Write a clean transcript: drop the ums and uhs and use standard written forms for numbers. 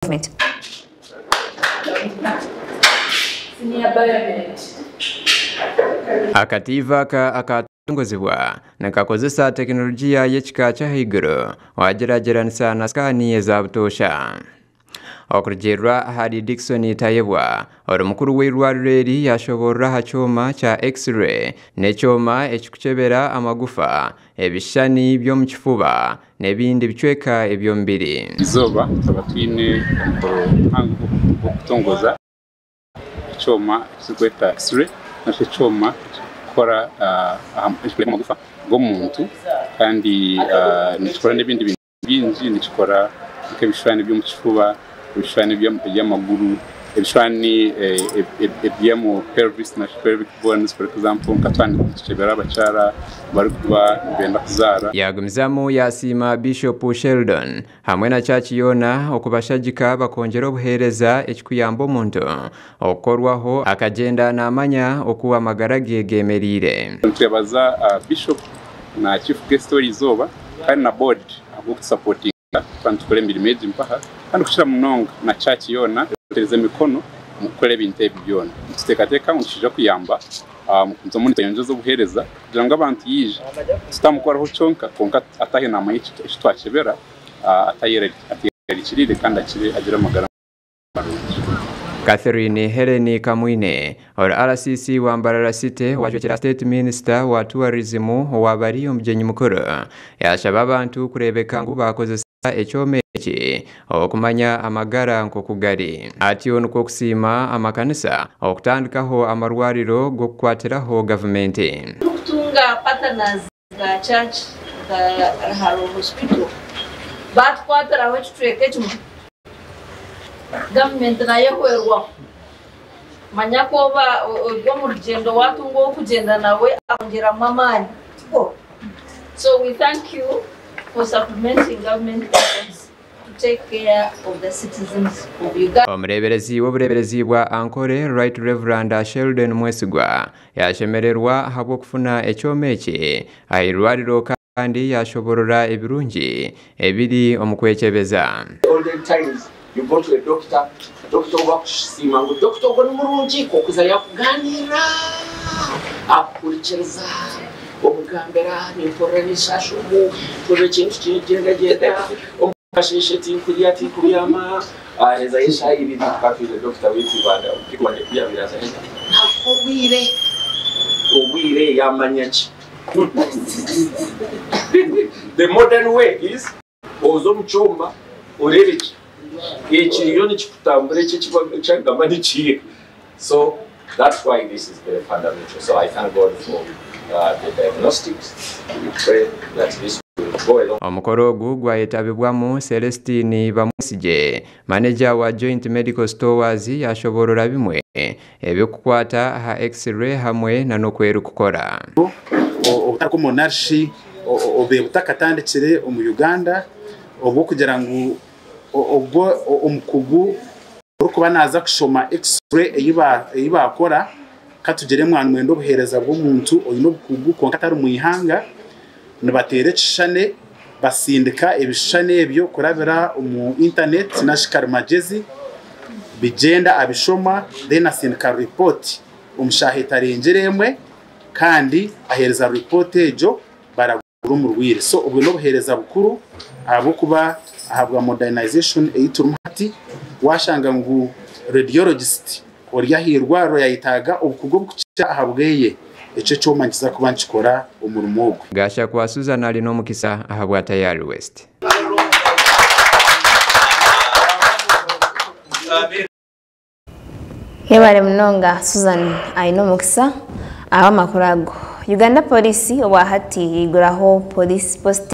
Gavumenti. Akatiiva aka akatongozibwa nikakozesa tekinologiya y'ekika ky'ahaiguru wagyeragyeranisa na sikaani eza butoosha. Okurugiirira ahari Dickson Tayebwa, ori mukuru w'eirwariro eri yashoborora aha kyoma kya X-ray n'ekyoma ekikukyebera amagufa, ebishushani by'omu kifuba n'ebindi bicweka eby'omubiri. Erizooba twaba twine omukoro muhango gw'okutongoza ekyoma ekiturikweta X-ray narishi ekyoma ekirikukora aha magufa g'omuntu kandi nikikora n'ebindi bintu bingi, nikikora nk'ebishushani by'omu kifuba, ebishushani by'amaguru, ebishushani eby'omu pelvis narishi pelvic bones for example nka twaba nitukyebera abakyara barikuba nibenda kuzaara. Yaagumizamu yaasiima Bishop Sheldon hamwe na church yoona okubashagika bakongyera obuheereza ekikuyamba omuntu okukorwaho akagyenda naamanya oku amagara ge gemereire. Nitwebaza Bishop na Chief Guest w'erizooba kandi na board ahabw'okutusapotinga twaba nitukora emirimo egi mpaha kandi kukira munonga na church yoona etuteerize emikono omu kukora ebintu ebi byona. Nituteekateeka ngu nikiija kuyamba omu nitweyongyeza obuheereza kugira ngu abantu yaija tutamukoraho kyonka kwonka ataahe naamanya eki twakyebera atayerarikiriire kandi akire agire amagara marungi. Catherine Helen Kamwine ori RCC wa Mbarara City wajwekyera State Minister wa Tourism owaaba ari omugyenyi mukuru yashaba abantu kureebeka ngu bakozesa ekyoma eki okumanya amagara nk'oku gari. Atyo nikwo kusiima amakanisa okutandikaho amarwariro g'okukwatiraho gavumenti. Turikutunga partners nka church nka Ruharo Hospital batukwatiraho ekicweka ekimwe gavumenti nayo ehwerwaho. Manya ku oba ori omu rugyendo watunga ow'okugyenda nawe akwongyeramu amaani tikwo? So we thank you for supplementing government efforts to take care of the citizens of Uganda. Omureeberezi w'obureeberezi bwa Ankole Right Reverend Sheldon Mwesigwa yashemererwa ahabw'okufuna ekyoma eki aha irwariro kandi yashoborora ebirungi ebiri omu kwekyebeza. Olden times you go to a doctor, doctor oba akusiima ngu doctor ogwo ni murungi okuza yakuganirira akuhurikiriza omugambira nimpurira nishaasha omu mpurira ekintu kigyendagyenda omukasheeshe tinkurya tinkubyama ahezayo eshaaha ibiri tukaba twine doctor waitu Ibanda kuyabaire aza nakuha obwire obwire yamanya ki the modern way is oza omu kyoma oreebe ki ekiriyo nikikutambura eki ekyagamba nikiiha so that's why this is very fundamental so I thank God for the diagnostics we pray that this will go along. Omukoro ogu gwayetabibwamu Celestine Bamwesigye, manager wa Joint Medical Stores yashoborora bimwe ebikukwata aha X-ray hamwe na n'okwerikukora. Obutaka monarchy obe butakatandikire omu Uganda obwo kugira ngu obwo omukugu orikuba naaza kushoma x-ray ei baakora katugire mwana mwenda obuheereza bw'omuntu oine obukugu kwonka atari mu ihanga nibateera ekishushane basindika ebishushane ebyo kurabira omu internet nashi karimagezi bigyenda abishoma then asindika report omu shaaha etarengire emwe kandi aheereza report egyo baragura omurwaire so obwo n'obuheereza bukuru ahabw'okuba ahabwa modernization ei turimu hati washanga ngu radiologist ori ah'irwariro yayetaaga obukugu obukukira aha bweye ekyo ekyoma nikiza kuba nikikora omurimo ogwo. Gashakwa Susan ali n'omukisa ahabwa Tayari West. Yebare munonga Susan aine omukisa ahabw'amakuru ago. Uganda Police obwahati yaiguraho Police Post.